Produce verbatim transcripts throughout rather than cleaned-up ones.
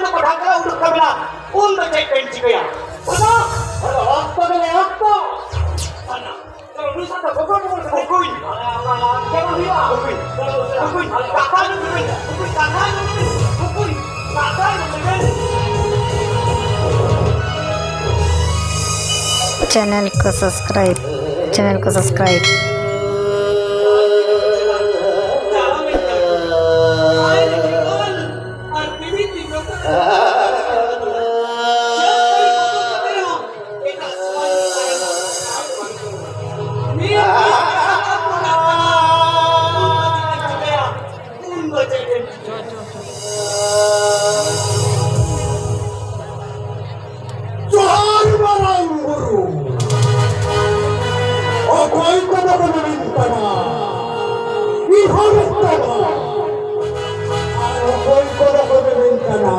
ᱫᱚᱠᱚ ᱰᱷᱟᱠᱟ ᱩᱰᱩᱠ ᱛᱟᱵᱮᱱᱟ, ᱩᱱ ᱫᱚ ᱪᱮᱫ ᱵᱮᱱ ᱪᱤᱠᱟᱹᱭᱟ? ᱚᱱᱟ ᱚᱠᱛᱚ ᱜᱮᱞᱮ ᱚᱠᱛᱚ᱾ ᱚᱠᱚᱭ? ᱚᱠᱚᱭ? ᱚᱠᱚᱭ? ᱠᱟᱛᱷᱟ ᱧᱚᱜ ᱵᱮᱱ, ᱚᱠᱚᱭ? ᱠᱟᱛᱷᱟ ᱧᱚᱜ ᱵᱮᱱ, ᱚᱠᱚᱭ? ᱠᱟᱛᱷᱟ ᱧᱚᱜ ᱵᱮᱱ᱾ Channel ko subscribe, channel ko subscribe. ᱡᱚᱦᱟᱨ ᱢᱟᱨᱟᱝ ᱵᱩᱨᱩ᱾ ᱚᱠᱚᱭ ᱠᱚᱫᱚ ᱠᱚ ᱢᱮᱱ ᱠᱟᱱᱟ ᱤᱦᱚᱨ ᱛᱟᱵᱚ, ᱟᱨ ᱚᱠᱚᱭ ᱠᱚᱫᱚ ᱠᱚ ᱢᱮᱱ ᱠᱟᱱᱟ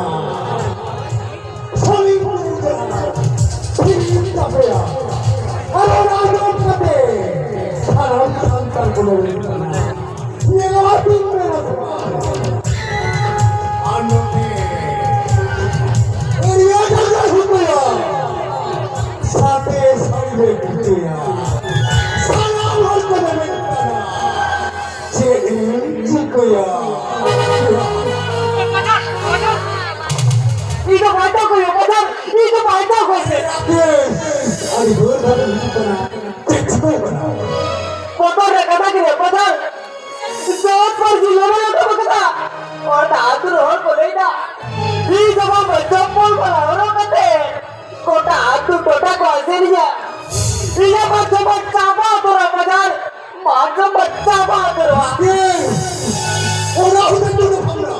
ᱥᱟᱹᱞᱤᱢ ᱯᱩᱡᱟ, ᱥᱤᱨᱤᱧ ᱛᱟᱯᱮᱭᱟ᱾ ᱟᱨ ᱚᱱᱟ ᱟᱸᱡᱚᱢ ᱠᱟᱛᱮ ᱥᱟᱱᱟᱢ ᱥᱟᱱᱛᱟᱲ ᱠᱚ ᱢᱮᱱ ᱠᱟᱱᱟ, ᱧᱮᱞᱚᱜᱼᱟ ᱛᱤᱱ ᱨᱮ ᱟᱨ ᱱᱚᱛᱮ ᱮᱨᱤᱭᱟ ᱡᱟᱭᱜᱟ ᱦᱩᱭᱩᱜᱼᱟ, ᱥᱟᱛᱮ ᱥᱟᱹᱲᱤ ᱨᱮ ᱯᱤᱴᱷᱟᱹᱭᱟ᱾ ᱥᱟᱱᱟᱢ ᱦᱚᱲ ᱠᱚ ᱢᱮᱱ ᱠᱟᱱᱟ, ᱪᱮᱫ ᱮᱢ ᱪᱤᱠᱟᱹᱭᱟ? ᱤᱧ ᱫᱚ ᱵᱟᱧᱪᱟᱣ ᱠᱚ ᱦᱩᱭᱩᱜ ᱠᱟᱱᱟ, ᱤᱧ ᱫᱚ ᱵᱟᱧᱪᱟᱣ ᱠᱚ ᱦᱩᱭᱩᱜ ᱠᱟᱱᱟ᱾ ᱟᱹᱰᱤ ᱡᱳᱨ ᱫᱷᱟᱨᱟ ᱦᱩᱭᱩᱜ ᱠᱟᱱᱟ᱾ ᱪᱮᱫ ᱪᱤᱠᱟᱹ ᱠᱟᱱᱟ? ᱵᱚᱛᱚᱨ ᱨᱮ ᱠᱟᱛᱷᱟ ᱠᱮᱫᱟ, ᱵᱚᱛᱚᱨ᱾ ᱡᱚᱛ ᱯᱟᱹᱨᱥᱤ ᱞᱟᱹᱲᱦᱟᱹᱭ ᱮᱛᱚᱦᱚᱵ ᱟᱠᱟᱫᱟ᱾ ᱚᱱᱟ ᱟᱹᱛᱩ ᱨᱮ ᱦᱚᱲ ᱠᱚ ᱞᱟᱹᱭᱫᱟ, ᱤᱧ ᱫᱚ ᱵᱟᱵᱟ ᱪᱚᱯᱯᱚᱞ ᱢᱟᱞᱟ ᱦᱚᱨᱚᱜ ᱠᱟᱛᱮ ᱜᱚᱴᱟ ᱟᱹᱛᱩ ᱴᱚᱴᱷᱟ ᱠᱚ ᱟᱥᱮᱱᱤᱧᱟ᱾ ᱤᱧᱟᱹᱜ ᱢᱟ ᱡᱚᱢᱟᱜ ᱪᱟᱵᱟ ᱩᱛᱟᱹᱨᱟ ᱵᱟᱡᱟᱨ, ᱢᱟ ᱡᱚᱢᱟᱜ ᱪᱟᱵᱟ ᱩᱛᱟᱹᱨᱚᱜᱼᱟ᱾ ᱚᱱᱟ ᱦᱚᱛᱮᱡ ᱛᱮ ᱚᱱᱟ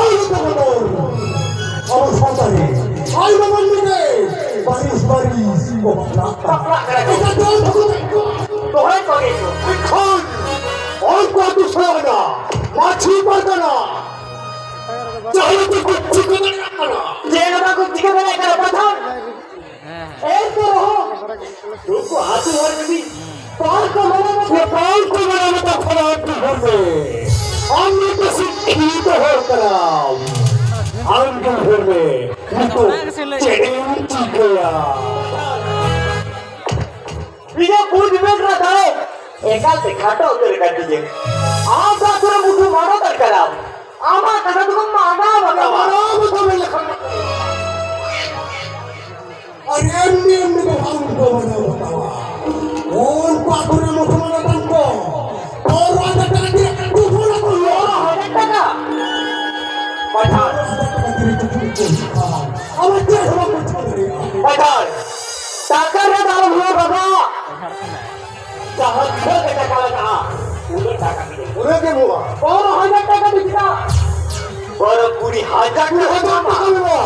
ᱦᱚᱛᱮᱡ ᱛᱮ ᱟᱵᱚ ᱥᱟᱶᱛᱟ ᱨᱮ ᱟᱭᱢᱟ ᱢᱟᱹᱱᱢᱤ ᱜᱮ ᱵᱟᱹᱨᱤᱥ ᱵᱟᱹᱨᱤᱥ ᱠᱚ ᱵᱟᱯᱞᱟᱜ ᱠᱟᱱᱟ᱾ ᱵᱟᱯᱞᱟᱜ ᱠᱟᱱᱟ ᱠᱚ᱾ ᱮᱴᱟᱜ ᱫᱚᱞ ᱫᱚᱠᱚ ᱫᱚᱦᱚᱭ ᱠᱚᱜᱮ ᱠᱚ᱾ ᱮᱠᱷᱚᱱ ᱩᱱᱠᱩ ᱟᱹᱛᱩ ᱥᱟᱶᱛᱟ ᱢᱟᱹᱡᱷᱤ ᱯᱟᱨᱜᱟᱱᱟ ᱡᱟᱦᱟᱸ ᱞᱮᱠᱟ ᱠᱚ ᱪᱤᱠᱟᱹ ᱫᱟᱲᱮᱭᱟᱜ ᱠᱟᱱᱟ᱾ ᱡᱮ ᱱᱚᱣᱟ ᱠᱚ ᱪᱤᱠᱟᱹ ᱫᱟᱲᱮᱭᱟᱜ ᱠᱟᱱᱟ, ᱯᱨᱚᱫᱷᱟᱱ᱾ ᱮᱱᱛᱮ ᱨᱮᱦᱚᱸ ᱱᱩᱠᱩ ᱟᱹᱛᱩ ᱦᱚᱲ ᱡᱩᱫᱤ ᱵᱟᱝ ᱠᱚ ᱢᱟᱱᱟᱣ ᱵᱟᱛᱟᱣᱟ, ᱵᱟᱝ ᱠᱚ ᱢᱟᱱᱟᱣ ᱵᱟᱛᱟᱣᱟ, ᱠᱷᱟᱱ ᱟᱹᱛᱩ ᱦᱚᱲ ᱫᱚ ᱟᱢ ᱢᱤᱫᱴᱮᱱ ᱥᱤᱠᱠᱷᱤᱛᱚ ᱦᱚᱲ ᱠᱟᱱᱟᱢ᱾ ᱟᱢ ᱜᱮ ᱩᱭᱦᱟᱹᱨ ᱢᱮ, ᱱᱤᱛᱚᱜ ᱪᱮᱫ ᱮᱢ ᱪᱤᱠᱟᱹᱭᱟ? ᱤᱧᱟᱹᱜ ᱵᱩᱡᱽ ᱢᱮ ᱠᱟᱱᱟ ᱫᱟᱲᱮ ᱮᱠᱟᱞ ᱛᱮ ᱠᱷᱟᱴᱚ ᱩᱛᱟᱹᱨ ᱟᱠᱟᱱ ᱛᱤᱧᱟᱹ᱾ ᱟᱢ ᱫᱚ ᱟᱹᱛᱩ ᱨᱮ ᱢᱩᱴᱷᱩ ᱢᱟᱱᱚᱛ ᱟᱠᱟᱱᱟᱢ᱾ ᱟᱢᱟᱜ ᱠᱟᱛᱷᱟ ᱫᱚᱠᱚ ᱢᱟᱱᱟᱣ ᱵᱟᱛᱟᱣᱟ᱾ ᱢᱟᱱᱟᱣ ᱵᱟᱛᱟᱣ ᱞᱮᱠᱷᱟᱱ ᱟᱨ ᱮᱢᱱᱤ ᱮᱢᱱᱤ ᱫᱚ ᱵᱟᱝ ᱠᱚ ᱢᱟᱱᱟᱣ ᱵᱟᱛᱟᱣᱟ᱾ ᱩᱱᱠᱩ ᱟᱹᱛᱩ ᱨᱮ ᱢᱩᱴᱷᱩ ᱢᱟᱱᱚᱛᱟᱱ ᱠᱚ ᱵᱟᱨᱚ ᱦᱟᱡᱟᱨ ᱴᱟᱠᱟ ᱫᱤᱭᱮ ᱠᱩᱯᱚᱱ ᱟᱠᱚ ᱦᱩᱭᱩᱜᱼᱟ᱾ ᱵᱟᱨᱚ ᱦᱟᱡᱟᱨ ᱴᱟᱠᱟ? ᱯᱟᱴᱷᱟᱲ᱾ ᱵᱟᱨᱚ ᱦᱟᱡᱟᱨ ᱴᱟᱠᱟ ᱫᱤᱭᱮ ᱠᱩᱯᱚᱱ ᱟᱠᱚ ᱦᱩᱭᱩᱜᱼᱟ᱾ ᱟᱢᱟᱜ ᱪᱮᱫ ᱦᱚᱸ ᱵᱟᱝ ᱠᱚ ᱪᱤᱠᱟᱹ ᱫᱟᱲᱮᱭᱟᱜᱼᱟ᱾ ᱯᱟᱴᱷᱟᱲ᱾ ᱴᱟᱠᱟ ᱨᱮ ᱫᱟᱢ ᱦᱩᱭᱩᱜ ᱵᱟᱵᱟ᱾ ᱡᱟᱦᱟᱸ ᱛᱤᱱᱟᱹᱜ ᱜᱮ ᱴᱟᱠᱟ ᱞᱟᱜᱟᱜᱼᱟ, ᱩᱱᱟᱹᱜ ᱴᱟᱠᱟ ᱜᱮ᱾ ᱩᱱᱟᱹᱜ ᱜᱮ ᱮᱢᱚᱜᱼᱟ᱾ ᱵᱟᱨᱚ ᱦᱟᱡᱟᱨ ᱴᱟᱠᱟ ᱫᱚ ᱪᱮᱫᱟᱜ? ᱵᱟᱨᱚ ᱠᱩᱲᱤ ᱦᱟᱡᱟᱨ ᱠᱩᱲᱤ ᱦᱟᱡᱟᱨ ᱴᱟᱠᱟ ᱮᱢᱚᱜᱼᱟ᱾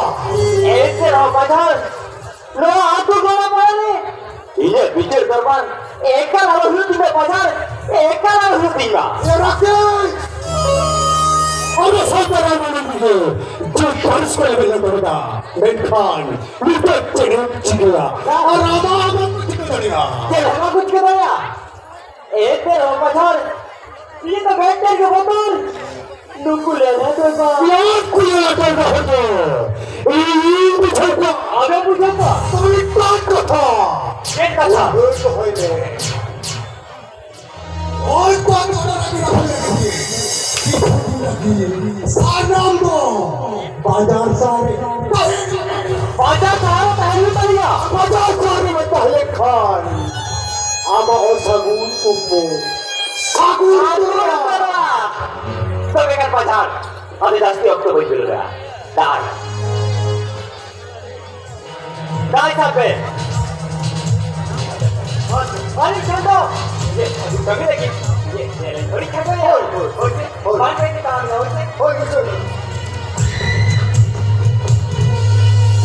ᱮᱱᱛᱮ ᱨᱮᱦᱚᱸ ᱵᱟᱡᱟᱨ, ᱱᱚᱣᱟ ᱟᱹᱛᱩ ᱜᱚᱲᱟ ᱯᱟᱲᱟ ᱨᱮ ᱤᱧᱟᱹᱜ ᱵᱤᱪᱟᱹᱨ ᱫᱚᱨᱵᱟᱨ ᱮᱠᱟᱞ ᱟᱞᱚ ᱦᱩᱭᱩᱜ ᱛᱤᱧ ᱢᱟ ᱵᱟᱡᱟᱨ, ᱮᱠᱟᱞ ᱟᱞᱚ ᱦᱩᱭᱩᱜ ᱛᱤᱧ ᱢᱟ᱾ ᱮ ᱨᱟᱠᱮᱥ! ᱟᱵᱚ ᱥᱟᱱᱛᱟᱲ ᱟᱭᱢᱟ ᱢᱟᱹᱱᱢᱤ ᱜᱮ ᱡᱳᱨ ᱯᱟᱹᱨᱤᱥ ᱠᱚ ᱞᱮᱵᱮᱫ ᱞᱮ ᱫᱚᱦᱚᱭᱮᱫᱟ, ᱢᱮᱱᱠᱷᱟᱱ ᱱᱤᱛᱚᱜ ᱪᱮᱫ ᱮᱢ ᱪᱤᱠᱟᱹᱭᱟ? ᱟᱨ ᱟᱢᱟᱜ ᱟᱢᱟᱜ ᱠᱚ ᱪᱤᱠᱟᱹ ᱫᱟᱲᱮᱭᱟᱜᱼᱟ? ᱪᱮᱫ ᱦᱚᱸ ᱵᱟᱠᱚ ᱪᱤᱠᱟᱹ ᱫᱟᱲᱮᱭᱟᱜᱼᱟ᱾ ᱮᱱᱛᱮ ᱨᱮᱦᱚᱸ ᱯᱟᱪᱷᱟᱲ, ᱤᱧ ᱫᱚ ᱵᱷᱮᱱᱴᱮᱨ ᱜᱮ ᱵᱚᱛᱚᱨ᱾ ᱱᱩᱠᱩ ᱞᱮᱞᱦᱟ ᱫᱚ ᱵᱟᱝ᱾ ᱱᱩᱠᱩ ᱞᱮᱞᱦᱟ ᱫᱚ ᱵᱟᱝ ᱦᱚᱲ ᱫᱚ᱾ ᱤᱧ ᱵᱩᱡᱷᱟᱹᱣ ᱠᱚᱣᱟ᱾ ᱟᱢᱮᱢ ᱵᱩᱡᱷᱟᱹᱣ ᱠᱚᱣᱟ? ᱛᱚᱵᱮ ᱢᱤᱫᱴᱟᱝ ᱠᱟᱛᱷᱟ᱾ ᱪᱮᱫ ᱠᱟᱛᱷᱟ? ᱦᱳᱭ ᱫᱚᱦᱚᱭ ᱢᱮ᱾ ᱦᱳᱭ ᱠᱚ ᱟᱫᱚ ᱚᱱᱟ ᱨᱟᱹᱜᱤ ᱨᱟᱹᱜᱤ ᱨᱟᱹᱜᱤ᱾ ᱥᱟᱱᱟᱢ ᱫᱚ ᱵᱟᱡᱟᱨ ᱥᱟᱦᱟᱨ ᱨᱮ ᱛᱟᱦᱮᱸ ᱠᱟᱱᱟ᱾ ᱵᱟᱡᱟᱨ ᱥᱟᱦᱟᱨ ᱨᱮ ᱛᱟᱦᱮᱸ ᱦᱩᱭᱩᱜ ᱛᱟᱞᱤᱧᱟ᱾ ᱵᱟᱡᱟᱨ ᱥᱟᱦᱟᱨ ᱨᱮ ᱛᱟᱦᱮᱸ ᱞᱮᱱᱠᱷᱟᱱ ᱟᱢᱟᱜ ᱚᱥᱟᱹᱜᱩᱱ ᱠᱚᱠᱚ ᱥᱟᱹᱜᱩᱱ ᱥᱟᱹᱜᱩᱱ ᱩᱛᱟᱹᱨᱟ᱾ ᱩᱛᱟᱹᱨᱟ᱾ ᱛᱚᱵᱮ ᱠᱷᱟᱱ ᱵᱟᱡᱟᱨ ᱟᱫᱚ ᱡᱟᱹᱥᱛᱤ ᱚᱠᱛᱚ ᱵᱟᱹᱧ ᱵᱤᱞᱚᱢᱟ᱾ ᱫᱟᱭ᱾ ᱫᱟᱭ ᱥᱟᱵ ᱯᱮ᱾ ᱟᱹᱰᱤ ᱴᱷᱟᱱᱰᱟ᱾ ᱤᱭᱟᱹ, ᱟᱹᱰᱤ ᱠᱟᱹᱢᱤ ᱞᱟᱹᱜᱤᱫ᱾ ᱤᱭᱟᱹ, ᱤᱭᱟᱹ, ᱟᱹᱰᱤ ᱴᱷᱟᱱᱰᱟ ᱜᱮᱭᱟ᱾ ᱦᱳᱭ, ᱦᱳᱭ, ᱦᱳᱭ, ᱦᱳᱭ᱾ ᱵᱟᱝ ᱞᱟᱹᱭ ᱠᱮᱫᱟ, ᱦᱳᱭ ᱥᱮ? ᱦᱳᱭ, ᱦᱳᱭ, ᱦᱳᱭ᱾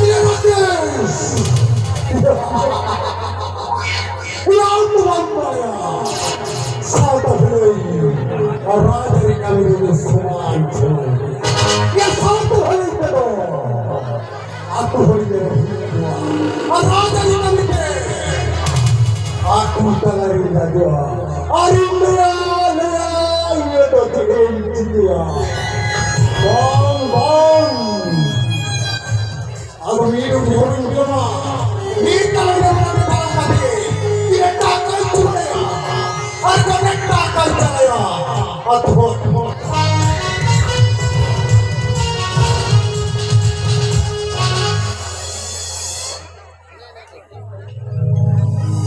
ᱤᱭᱟᱹ, ᱨᱟᱠᱮᱥ! ᱤᱭᱟᱹ, ᱟᱢ ᱫᱚ ᱵᱟᱢ ᱵᱟᱲᱟᱭᱟ᱾ ᱥᱟᱶᱛᱟ ᱵᱷᱟᱹᱞᱟᱹᱭ ᱟᱨ ᱨᱟᱡᱽᱟᱹᱨᱤ ᱠᱟᱹᱢᱤ ᱨᱮ ᱥᱚᱢᱟᱱ ᱥᱚᱢᱟᱱ᱾ ᱤᱭᱟᱹ, ᱥᱟᱶᱛᱟ ᱵᱷᱟᱹᱞᱟᱹᱭ ᱛᱮᱫᱚ ᱟᱹᱛᱩ ᱦᱚᱲ ᱜᱮ ᱦᱩᱭᱩᱜ ᱠᱟᱱᱟ᱾ ᱟᱨ ᱨᱟᱡᱽᱟᱹᱨᱤ ᱠᱟᱹᱢᱤ ᱛᱮ ᱟᱹᱛᱩ ᱛᱟᱞᱟ ᱨᱤᱧ ᱨᱟᱡᱚᱜᱼᱟ᱾ ᱟᱨ ᱤᱧ ᱞᱟᱹᱭᱟ, ᱞᱟᱹᱭᱟ, ᱤᱧ ᱫᱚ ᱪᱮᱫ ᱤᱧ ᱪᱤᱠᱟᱹᱭᱟ? ᱵᱟᱝ, ᱵᱟᱝ᱾ ᱢᱤᱫ ᱦᱚᱲ ᱡᱚᱢᱟ, ᱢᱤᱫ ᱛᱟᱞᱟ ᱨᱮ ᱢᱮᱱᱟᱜ ᱯᱮ ᱛᱟᱞᱟ ᱠᱟᱛᱮ, ᱛᱤᱱᱟᱹᱜ ᱴᱟᱠᱟ ᱪᱩᱲᱟᱹᱭᱟ, ᱟᱨ ᱠᱚ ᱢᱤᱫ ᱴᱟᱠᱟ ᱪᱟᱞᱟᱭᱟ᱾ ᱚᱫᱽᱵᱷᱩᱛ᱾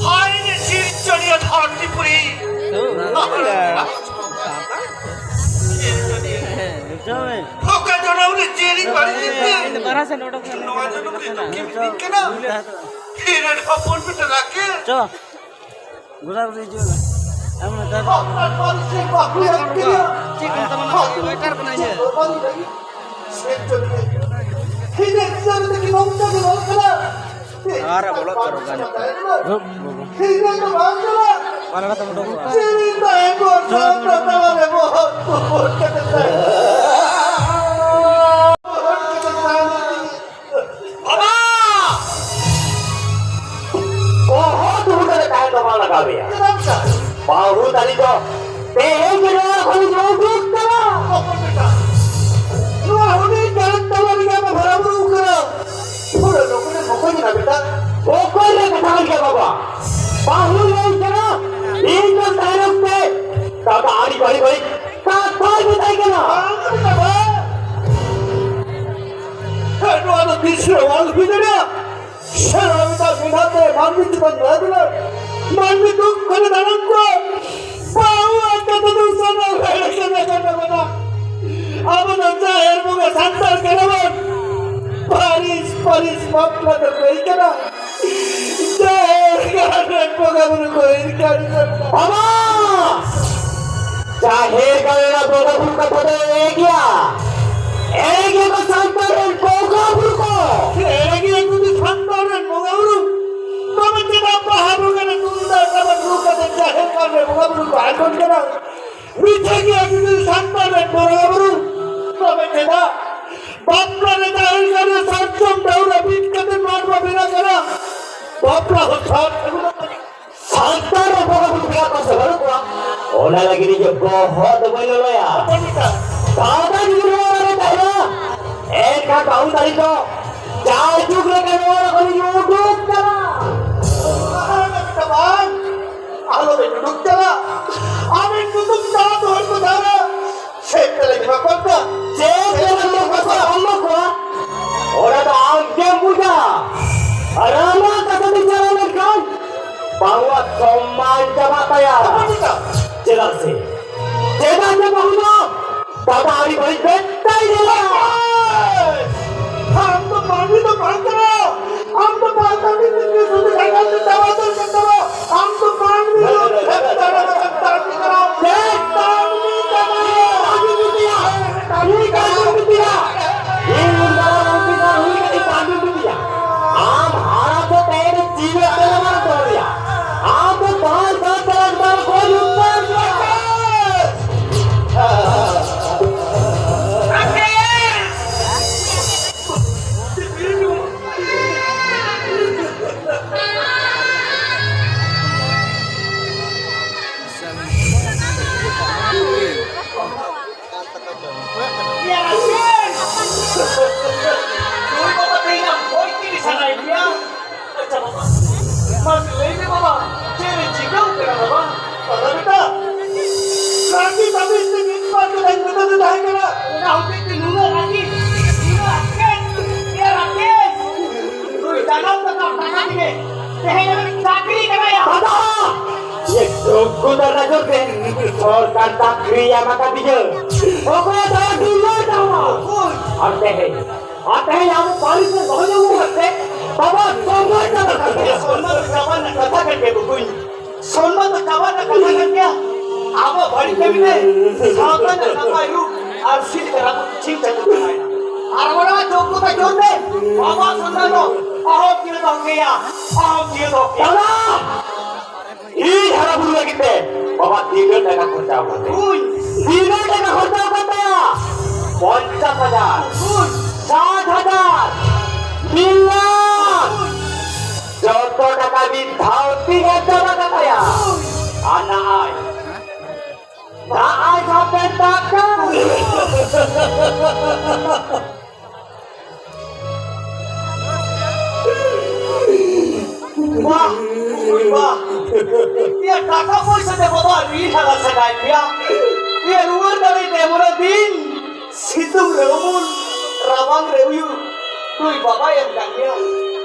ᱦᱟᱭ ᱨᱮ ᱥᱤᱨᱡᱚᱱᱤᱭᱟᱹ ᱫᱷᱟᱹᱨᱛᱤ ᱯᱩᱨᱤ᱾ ᱚᱠᱟ ᱡᱚᱱᱚᱢ ᱨᱮ ᱪᱮᱫ ᱤᱧ ᱵᱟᱹᱲᱤᱡ ᱞᱮᱫ ᱛᱮ? ᱱᱚᱣᱟ ᱡᱚᱱᱚᱢ ᱨᱮ ᱫᱩᱠᱷᱤ ᱢᱤᱱᱟᱹᱧ ᱠᱟᱱᱟ᱾ ᱤᱧ ᱨᱮᱱ ᱦᱚᱯᱚᱱ ᱵᱮᱴᱟ ᱨᱟᱠᱮᱥ᱾ ᱪᱚ᱾ ᱜᱚᱫᱟ ᱜᱚᱫᱤ ᱦᱤᱡᱩᱜ ᱢᱮ᱾ ᱟᱢ ᱱᱮᱛᱟᱨ ᱫᱚ ᱟᱯᱱᱟᱨ ᱯᱟᱹᱨᱤᱥ ᱨᱮ ᱵᱟᱠᱚ ᱮᱢ ᱠᱮᱫᱟ᱾ ᱪᱮᱫ ᱠᱚ ᱢᱮᱛᱟᱢᱟ? ᱱᱚᱣᱟ ᱫᱚ ᱵᱮᱴᱟᱨ ᱠᱟᱱᱟ ᱤᱧᱟᱹᱜ᱾ ᱤᱧ ᱨᱮᱱ ᱜᱤᱫᱽᱨᱟᱹ ᱛᱟᱹᱠᱤᱱ ᱱᱚᱝᱠᱟ ᱜᱮ ᱨᱚᱲ ᱠᱟᱱᱟ᱾ ᱟᱨ ᱵᱚᱞᱚᱜ ᱠᱟᱱ ᱨᱚᱜᱟ ᱱᱤᱛᱚᱜ᱾ ᱤᱧ ᱨᱮᱱ ᱫᱚ ᱵᱟᱝ ᱠᱟᱱᱟ᱾ ᱯᱟᱞᱲᱟ ᱛᱮᱢ ᱩᱰᱩᱠᱚᱜᱼᱟ᱾ ᱪᱮᱫ ᱤᱧ ᱛᱟᱦᱮᱸ ᱠᱚᱜᱼᱟ? ᱥᱟᱶᱛᱟ ᱛᱟᱞᱟ ᱨᱮ ᱵᱚᱦᱚᱜ ᱠᱚ ᱯᱷᱩᱴ ᱠᱟᱛᱮ ᱛᱟᱦᱮᱸ᱾ ᱵᱚᱦᱚᱜ ᱠᱟᱛᱮ ᱛᱟᱦᱮᱸ᱾ ᱵᱟᱵᱟ! ᱵᱚᱦᱚᱜ ᱫᱩᱲᱩᱵ ᱠᱟᱛᱮ ᱛᱟᱦᱮᱸ ᱫᱚ ᱵᱟᱝ ᱞᱟᱜᱟᱣ ᱢᱮᱭᱟ᱾ ᱪᱮᱫᱟᱜ ᱥᱮ? ᱵᱟᱹᱦᱩ ᱛᱟᱹᱞᱤ ᱫᱚ ᱛᱮᱦᱮᱧ ᱜᱮ ᱱᱚᱣᱟ ᱠᱷᱚᱱ ᱤᱧ ᱩᱰᱩᱠ ᱠᱟᱱᱟ᱾ ᱵᱟᱵᱟ ᱵᱮᱴᱟ, ᱱᱚᱣᱟ ᱦᱩᱰᱤᱧ ᱜᱟᱱ ᱛᱟᱞᱟ ᱨᱮᱜᱮ ᱟᱢᱮ ᱦᱟᱨᱟ ᱵᱩᱨᱩ ᱠᱟᱱᱟ᱾ ᱯᱩᱨᱟᱹ ᱞᱳᱠ ᱨᱮ ᱢᱚᱠᱚᱧ ᱮᱱᱟ ᱵᱮᱴᱟ᱾ ᱚᱠᱚᱭ ᱨᱮ ᱠᱟᱛᱷᱟ ᱠᱟᱱ ᱜᱮᱭᱟ ᱵᱟᱵᱟ? ᱵᱟᱹᱦᱩ ᱞᱟᱹᱭ ᱠᱟᱱᱟ, ᱤᱧ ᱫᱚ ᱛᱟᱭᱱᱚᱢ ᱛᱮ ᱠᱟᱛᱷᱟ ᱟᱹᱰᱤ ᱵᱟᱹᱲᱤᱡ ᱵᱟᱹᱲᱤᱡ ᱠᱟᱛᱷᱟᱭ ᱢᱮᱛᱟᱭ ᱠᱟᱱᱟ᱾ ᱵᱟᱝ ᱵᱮᱴᱟ, ᱵᱟᱝ᱾ ᱦᱮᱸ, ᱱᱚᱣᱟ ᱫᱚ ᱛᱤᱥ ᱨᱮ ᱚᱞ ᱦᱩᱭ ᱫᱟᱲᱮᱭᱟᱜᱼᱟ? ᱥᱮᱬᱟ ᱢᱤᱫᱴᱟᱝ ᱢᱮᱱᱟᱜ ᱛᱮ ᱢᱟᱹᱱᱢᱤ ᱪᱮᱛᱟᱱ ᱫᱟᱭᱟ ᱫᱩᱞᱟᱹᱲ, ᱢᱟᱹᱱᱢᱤ ᱫᱩᱠ ᱠᱷᱚᱱᱮ ᱫᱟᱨᱟᱢ ᱠᱚᱣᱟ᱾ ᱵᱟᱹᱦᱩ ᱟᱨ ᱠᱟᱛᱷᱟ ᱫᱚ ᱥᱟᱱᱟ ᱵᱷᱮᱲᱟ ᱠᱟᱱᱟ ᱠᱟᱱᱟ ᱵᱟᱱᱟ᱾ ᱟᱵᱚ ᱫᱚ ᱡᱟᱦᱮᱨ ᱵᱚᱸᱜᱟ ᱥᱟᱱᱛᱟᱲ ᱠᱟᱱᱟ ᱵᱚᱱ᱾ ᱯᱟᱹᱨᱤᱥ, ᱯᱟᱹᱨᱤᱥ ᱵᱟᱯᱞᱟ ᱫᱚ ᱠᱟᱹᱭ ᱠᱟᱱᱟ᱾ ᱡᱟᱦᱮᱨ ᱜᱟᱲ ᱨᱮᱱ ᱵᱚᱸᱜᱟ ᱵᱩᱨᱩ ᱠᱚ ᱦᱤᱨᱠᱟᱹ ᱟᱹᱲᱤᱥ ᱟᱠᱟᱱᱟ᱾ ᱵᱟᱵᱟ! ᱡᱟᱦᱮᱨ ᱜᱟᱲ ᱨᱮᱱᱟᱜ ᱵᱚᱸᱜᱟ ᱵᱩᱨᱩ ᱠᱟᱛᱷᱟ ᱫᱚ ᱮᱲᱮ ᱜᱮᱭᱟ᱾ ᱮᱲᱮ ᱜᱮᱭᱟ ᱠᱚ ᱥᱟᱱᱛᱟᱲ ᱨᱮᱱ ᱵᱚᱸᱜᱟ ᱵᱩᱨᱩ ᱠᱚ᱾ ᱮᱲᱮ ᱜᱮᱭᱟ ᱡᱩᱫᱤ ᱥᱟᱱᱛᱟᱲ ᱨᱮᱱ ᱵᱚᱸᱜᱟ ᱵᱩᱨᱩ, ᱛᱚᱵᱮ ᱪᱮᱫᱟᱜ ᱵᱟᱦᱟ ᱵᱚᱸᱜᱟ ᱨᱮ ᱛᱩᱢᱫᱟᱜ ᱴᱟᱢᱟᱠ ᱨᱩ ᱠᱟᱛᱮ ᱡᱟᱦᱮᱨ ᱜᱟᱲ ᱨᱮ ᱵᱚᱸᱜᱟ ᱵᱩᱨᱩ ᱠᱚ ᱟᱸᱡᱚᱢ ᱠᱟᱱᱟ? ᱢᱤᱫᱴᱷᱮᱱ ᱜᱮ ᱡᱩᱫᱤ ᱥᱟᱱᱛᱟᱲ ᱨᱮᱱ ᱵᱚᱸᱜᱟ ᱵᱩᱨᱩ, ᱛᱚᱵᱮ ᱪᱮᱫᱟᱜ ᱵᱟᱯᱞᱟ ᱨᱮ ᱡᱟᱦᱮᱨ ᱜᱟᱲ ᱨᱮ ᱥᱟᱨᱡᱚᱢ ᱰᱟᱹᱣᱨᱟᱹ ᱵᱤᱫ ᱠᱟᱛᱮ ᱢᱟᱰᱣᱟ ᱵᱮᱱᱟᱣ ᱠᱟᱱᱟ? ᱵᱟᱯᱞᱟ ᱦᱚᱸ ᱥᱟᱨ ᱥᱟᱹᱜᱩᱱ ᱟᱠᱟᱱᱟ᱾ ᱥᱟᱱᱛᱟᱲ ᱨᱮ ᱵᱚᱸᱜᱟ ᱵᱩᱨᱩ ᱢᱮᱱᱟᱜ ᱠᱚᱣᱟ ᱥᱮ ᱵᱟᱹᱱᱩᱜ ᱠᱚᱣᱟ? ᱚᱱᱟ ᱞᱟᱹᱜᱤᱫ ᱤᱧ ᱫᱚ ᱵᱚᱦᱚᱜ ᱫᱚ ᱵᱟᱹᱧ ᱞᱚᱞᱚᱭᱟ᱾ ᱫᱟᱫᱟ ᱡᱩᱫᱤ ᱱᱚᱣᱟ ᱚᱲᱟᱜ ᱨᱮ ᱛᱟᱦᱮᱱᱟ, ᱮᱱᱠᱷᱟᱱ ᱵᱟᱹᱦᱩ ᱛᱟᱹᱞᱤ ᱫᱚ ᱡᱟᱭᱡᱩᱜᱽ ᱞᱮᱠᱟ ᱱᱚᱣᱟ ᱠᱷᱚᱱᱤᱧ ᱩᱰᱩᱠ ᱪᱟᱞᱟᱜ᱾ ᱟᱨ ᱢᱤᱫᱴᱟᱝ ᱵᱟᱝ, ᱟᱞᱚᱵᱮᱱ ᱩᱰᱩᱠ ᱪᱟᱞᱟᱜ᱾ ᱟᱵᱮᱱ ᱩᱰᱩᱠ ᱪᱟᱞᱟᱜ ᱫᱚ ᱦᱚᱲ ᱠᱚ ᱫᱷᱟᱨᱟ ᱪᱮᱫ ᱛᱮᱞᱮ ᱧᱮᱞᱚᱜ ᱠᱟᱱᱟ? ᱪᱮᱫ ᱛᱮᱞᱮ ᱧᱮᱞᱚᱜ ᱠᱟᱱᱟ? ᱚᱱᱟ ᱫᱚ ᱟᱢ ᱜᱮᱢ ᱵᱩᱡᱟ᱾ ᱟᱨ ᱟᱢᱟᱜ ᱠᱟᱛᱷᱟ ᱛᱮ ᱪᱟᱞᱟᱣ ᱞᱮᱱᱠᱷᱟᱱ ᱵᱟᱹᱦᱩᱣᱟᱜ ᱥᱚᱢᱢᱟᱱ ᱪᱟᱵᱟᱜ ᱛᱟᱭᱟ᱾ ᱪᱮᱫᱟᱜ ᱥᱮ, ᱪᱮᱫᱟᱜ ᱥᱮ ᱵᱟᱹᱦᱩ ᱫᱚ ᱵᱟᱵᱟ ᱟᱹᱰᱤ ᱵᱟᱹᱲᱤᱡ ᱢᱮᱫ ᱛᱟᱭ ᱧᱮᱞᱟ᱾ ᱟᱢ ᱫᱚ ᱢᱟᱹᱱᱢᱤ ᱫᱚ ᱵᱟᱝ ᱠᱟᱱᱟ᱾ ᱟᱢ ᱫᱚ ᱵᱟᱝ ᱠᱟᱱᱟ, ᱥᱩᱫᱷᱩ ᱡᱟᱸᱜᱟ ᱛᱮ ᱪᱟᱞᱟᱣ ᱫᱚᱨᱠᱟᱨ ᱛᱟᱢᱟ᱾ ᱟᱢ ᱫᱚ ᱢᱟᱹᱱᱢᱤ ᱫᱚ ᱪᱮᱫ ᱫᱟᱲᱮ ᱠᱟᱱᱟ? ᱪᱮᱫ ᱢᱟᱹᱱᱢᱤ ᱠᱟᱱᱟ? ᱤᱧ ᱫᱚ ᱢᱟᱹᱱᱢᱤ ᱠᱟᱱᱟ, ᱤᱧ ᱫᱚ ᱢᱟᱹᱱᱢᱤ ᱠᱟᱱᱟ, ᱤᱧ ᱫᱚ ᱢᱟᱹᱱᱢᱤ ᱠᱟᱱᱟ᱾ ᱟᱢ ᱦᱟᱨᱟ ᱫᱚ ᱛᱮᱦᱮᱧ ᱡᱤᱣᱮᱫ ᱛᱮ ᱵᱟᱢ ᱫᱚᱦᱚᱭᱟ᱾ ᱟᱢ ᱫᱚ ᱵᱟᱝ ᱥᱟᱶ ᱛᱮ ᱮᱠᱫᱚᱢ ᱠᱚ ᱡᱩᱛᱟᱹ ᱡᱩᱛᱟᱹ᱾ ᱱᱩᱭ ᱵᱟᱵᱟ ᱛᱮᱦᱮᱧ ᱟᱢ ᱜᱚᱡ ᱛᱮᱜᱮ ᱥᱟᱱᱟᱭᱮᱫ ᱢᱮᱭᱟ? ᱟᱪᱪᱷᱟ ᱵᱟᱵᱟ, ᱢᱟᱥᱮ ᱞᱟᱹᱭ ᱢᱮ ᱵᱟᱵᱟ, ᱪᱮᱫ ᱮ ᱪᱤᱠᱟᱹᱣ ᱠᱟᱱᱟ ᱵᱟᱵᱟ? ᱫᱟᱫᱟ ᱵᱮᱴᱟ, ᱨᱟᱹᱜᱤ ᱛᱟᱹᱵᱤᱡ ᱛᱮ ᱢᱤᱫ ᱵᱟᱨ ᱠᱟᱛᱷᱟᱧ ᱢᱮᱛᱟ ᱫᱮ ᱛᱟᱦᱮᱸ ᱠᱟᱱᱟ᱾ ᱚᱱᱟ ᱦᱚᱛᱮᱡ ᱛᱮ ᱱᱩᱱᱟᱹᱜ ᱨᱟᱹᱜᱤ, ᱱᱩᱱᱟᱹᱜ ᱟᱥᱠᱮᱛ, ᱮ ᱨᱟᱠᱮᱥ, ᱱᱩᱭ ᱡᱟᱱᱟᱢ ᱠᱟᱛᱷᱟ ᱴᱟᱠᱟ ᱛᱮᱜᱮ ᱛᱮᱦᱮᱧ ᱟᱢᱮᱢ ᱪᱟᱹᱠᱨᱤ ᱠᱟᱱᱟᱭᱟ᱾ ᱫᱟᱫᱟ! ᱤᱭᱟᱹ ᱡᱳᱜᱽᱜᱚᱛᱟ ᱨᱮᱱᱟᱜ ᱡᱳᱨ ᱛᱮ ᱥᱚᱨᱠᱟᱨ ᱪᱟᱹᱠᱨᱤ ᱮᱢ ᱟᱠᱟᱫᱤᱧᱟᱹ᱾ ᱚᱠᱚᱭ ᱫᱟᱭᱟ ᱫᱩᱞᱟᱹᱲ ᱛᱟᱢᱟ? ᱚᱠᱚᱭ? ᱟᱨ ᱛᱮᱦᱮᱧ, ᱟᱨ ᱛᱮᱦᱮᱧ ᱟᱢ ᱯᱟᱹᱨᱤᱥ ᱨᱮ ᱫᱚᱦᱚ ᱡᱚᱝ ᱠᱟᱛᱮ ᱵᱟᱵᱟ ᱥᱚᱢᱢᱟᱱ ᱪᱟᱵᱟ ᱠᱟᱱ ᱛᱟᱭᱟ᱾ ᱥᱚᱢᱢᱟᱱ ᱫᱚ ᱪᱟᱵᱟ ᱨᱮᱱᱟᱜ ᱠᱟᱛᱷᱟ ᱠᱟᱱ ᱜᱮᱭᱟ ᱵᱚᱠᱚᱧ᱾ ᱥᱚᱢᱢᱟᱱ ᱫᱚ ᱪᱟᱵᱟ ᱨᱮᱱᱟᱜ ᱠᱟᱛᱷᱟ ᱠᱟᱱ ᱜᱮᱭᱟ᱾ ᱟᱵᱚ ᱵᱟᱹᱲᱤᱡ ᱠᱟᱹᱢᱤ ᱨᱮ ᱥᱟᱶᱛᱟ ᱨᱮᱱᱟᱜ ᱱᱟᱯᱟᱭ ᱨᱩᱯ ᱟᱨ ᱥᱤᱞ ᱨᱟᱹᱯᱩᱫ ᱪᱷᱤᱝ ᱪᱷᱟᱹᱛᱩᱨ ᱪᱟᱵᱟᱭᱮᱱᱟ᱾ ᱟᱨ ᱚᱱᱟ ᱡᱳᱜᱽᱜᱚᱛᱟ ᱡᱳᱨ ᱛᱮ ᱵᱟᱵᱟ ᱥᱚᱢᱢᱟᱱ ᱫᱚ ᱚᱦᱚᱢ ᱡᱤᱭᱟᱹ ᱫᱚᱦᱚ ᱠᱮᱭᱟ, ᱚᱦᱚᱢ ᱡᱤᱭᱟᱹ ᱫᱚᱦᱚ ᱠᱮᱭᱟ᱾ ᱫᱟᱫᱟ! ᱤᱧ ᱦᱟᱨᱟ ᱵᱩᱨᱩ ᱞᱟᱹᱜᱤᱫ ᱛᱮ ᱵᱟᱵᱟ ᱛᱤᱱᱟᱹᱜ ᱴᱟᱠᱟ ᱠᱷᱚᱨᱪᱟ ᱟᱠᱟᱱ ᱛᱟᱭᱟ? ᱦᱩᱭ᱾ ᱛᱤᱱᱟᱹᱜ ᱴᱟᱠᱟ ᱠᱷᱚᱨᱪᱟ ᱟᱠᱟᱱ ᱛᱟᱭᱟ? ᱯᱚᱧᱪᱟᱥ ᱦᱟᱡᱟᱨ, ᱦᱩᱭ᱾ ᱥᱟᱴ ᱦᱟᱡᱟᱨ, ᱢᱤᱫ ᱞᱟᱠᱷ᱾ ᱦᱩᱭ᱾ ᱡᱚᱛᱚ ᱴᱟᱠᱟ ᱢᱤᱫ ᱫᱷᱟᱣ ᱛᱤᱧ ᱮᱢ ᱪᱟᱵᱟ ᱠᱟᱜ ᱛᱟᱭᱟ᱾ ᱦᱩᱭ᱾ ᱟᱨ ᱱᱚᱜᱼᱚᱭ, ᱱᱚᱜᱼᱚᱭ ᱥᱟᱵ ᱯᱮ ᱴᱟᱠᱟ᱾ ᱵᱟᱦ, ᱵᱟᱦ᱾ ᱤᱭᱟᱹ, ᱴᱟᱠᱟ ᱯᱚᱭᱥᱟ ᱛᱮ ᱵᱟᱵᱟ ᱟᱹᱰᱤ ᱦᱟᱞᱟ ᱥᱟᱰᱟᱭ ᱯᱮᱭᱟ᱾ ᱤᱭᱟᱹ, ᱨᱩᱣᱟᱹᱲ ᱫᱟᱲᱮ ᱛᱮ ᱢᱚᱬᱮ ᱫᱤᱱ ᱥᱤᱛᱩᱝ ᱨᱮ ᱩᱢᱩᱞ, ᱨᱟᱵᱟᱝ ᱨᱮ ᱩᱭᱩ, ᱱᱩᱭ ᱵᱟᱵᱟᱭ ᱮᱢ ᱠᱟᱜ ᱢᱮᱭᱟ᱾